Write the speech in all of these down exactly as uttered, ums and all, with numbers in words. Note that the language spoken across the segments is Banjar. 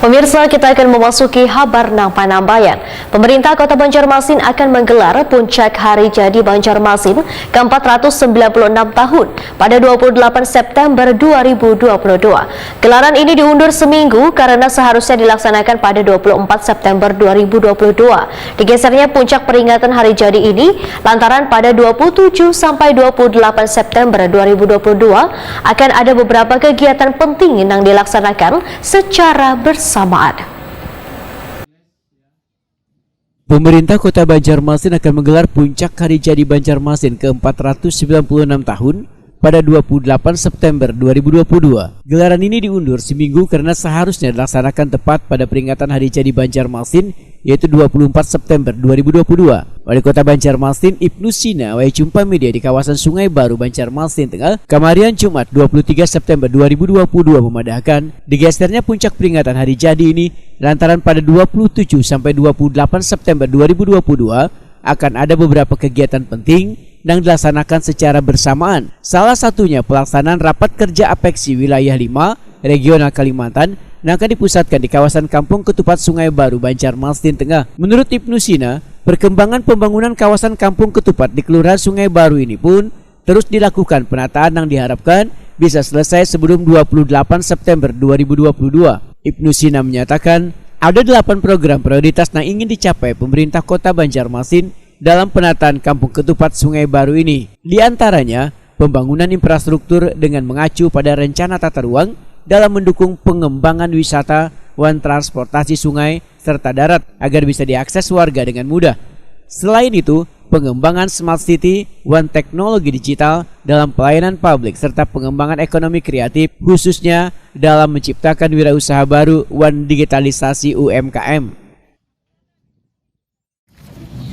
Pemirsa, kita akan memasuki habar nang panambayan. Pemerintah Kota Banjarmasin akan menggelar Puncak Hari Jadi Banjarmasin ke empat ratus sembilan puluh enam tahun pada dua puluh delapan September dua ribu dua puluh dua. Gelaran ini diundur seminggu karena seharusnya dilaksanakan pada dua puluh empat September dua ribu dua puluh dua. Digesernya puncak peringatan hari jadi ini lantaran pada dua puluh tujuh sampai dua puluh delapan September dua ribu dua puluh dua akan ada beberapa kegiatan penting yang dilaksanakan secara bersamaan. Pemerintah Kota Banjarmasin akan menggelar Puncak Hari Jadi Banjarmasin ke empat ratus sembilan puluh enam tahun pada dua puluh delapan September dua ribu dua puluh dua. Gelaran ini diundur seminggu karena seharusnya dilaksanakan tepat pada peringatan Hari Jadi Banjarmasin, yaitu dua puluh empat September dua ribu dua puluh dua. Wali Kota Banjarmasin, Ibnu Sina, wayah jumpa media di kawasan Sungai Baru, Banjarmasin Tengah, kamarian Jumat dua puluh tiga September dua ribu dua puluh dua memadahkan, digesernya puncak peringatan hari jadi ini lantaran pada dua puluh tujuh sampai dua puluh delapan September dua ribu dua puluh dua akan ada beberapa kegiatan penting yang dilaksanakan secara bersamaan. Salah satunya pelaksanaan rapat kerja apeksi wilayah lima regional Kalimantan yang akan dipusatkan di kawasan Kampung Ketupat Sungai Baru, Banjarmasin Tengah. Menurut Ibnu Sina, perkembangan pembangunan kawasan Kampung Ketupat di Kelurahan Sungai Baru ini pun terus dilakukan penataan yang diharapkan bisa selesai sebelum dua puluh delapan September dua ribu dua puluh dua. Ibnu Sina menyatakan, ada delapan program prioritas yang ingin dicapai pemerintah Kota Banjarmasin dalam penataan Kampung Ketupat Sungai Baru ini. Di antaranya, pembangunan infrastruktur dengan mengacu pada rencana tata ruang dalam mendukung pengembangan wisata wan transportasi sungai serta darat agar bisa diakses warga dengan mudah. Selain itu, pengembangan smart city wan teknologi digital dalam pelayanan publik serta pengembangan ekonomi kreatif, khususnya dalam menciptakan wirausaha baru wan digitalisasi U M K M.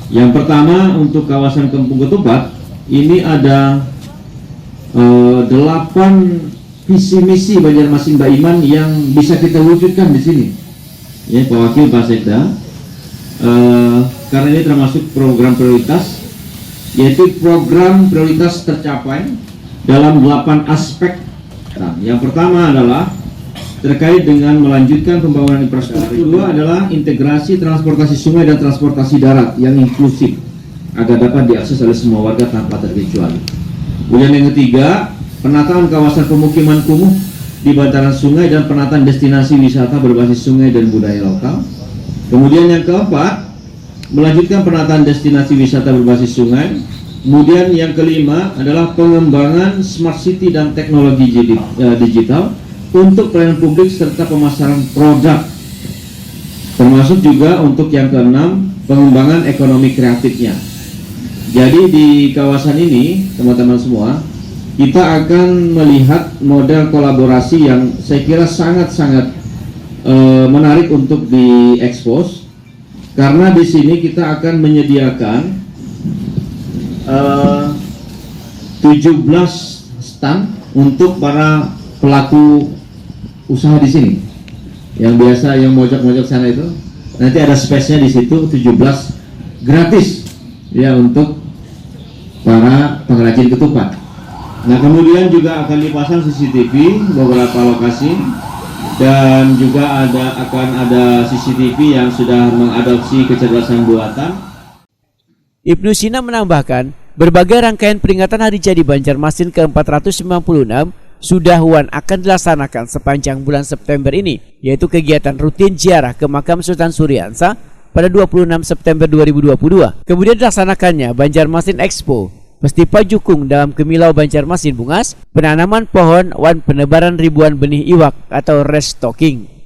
Yang pertama, untuk kawasan Kampung Ketupat, ini ada eh, delapan visi misi Banjarmasin Baiman yang bisa kita wujudkan di sini. Ya, Pak Wakil, Pak Sekda, eh, karena ini termasuk program prioritas, yaitu program prioritas tercapai dalam delapan aspek. Nah, yang pertama adalah terkait dengan melanjutkan pembangunan infrastruktur. Kedua adalah integrasi transportasi sungai dan transportasi darat yang inklusif agar dapat diakses oleh semua warga tanpa terkecuali. Kemudian yang ketiga, penataan kawasan pemukiman kumuh di bantaran sungai dan penataan destinasi wisata berbasis sungai dan budaya lokal. Kemudian yang keempat, melanjutkan penataan destinasi wisata berbasis sungai. Kemudian yang kelima adalah pengembangan smart city dan teknologi jidi- eh, digital untuk pelayanan publik serta pemasaran produk. Termasuk juga untuk yang keenam, pengembangan ekonomi kreatifnya. Jadi di kawasan ini, teman-teman semua, kita akan melihat model kolaborasi yang saya kira sangat-sangat eh, menarik untuk diekspos. Karena di sini kita akan menyediakan eh, tujuh belas stand untuk para pelaku usaha di sini. Yang biasa, yang mojok-mojok sana itu, nanti ada space-nya di situ, tujuh belas gratis, ya, untuk para pengrajin ketupat. Nah, kemudian juga akan dipasang C C T V beberapa lokasi, dan juga ada, akan ada C C T V yang sudah mengadopsi kecerdasan buatan. Ibnu Sina menambahkan, berbagai rangkaian peringatan Hari Jadi Banjarmasin ke empat ratus sembilan puluh enam sudah wan akan dilaksanakan sepanjang bulan September ini, yaitu kegiatan rutin ziarah ke makam Sutan Suriansa pada dua puluh enam September dua ribu dua puluh dua. Kemudian dilaksanakannya Banjarmasin Expo, Festival Jukung dalam Kemilau Banjarmasin Bungas, penanaman pohon wan penebaran ribuan benih iwak atau restocking.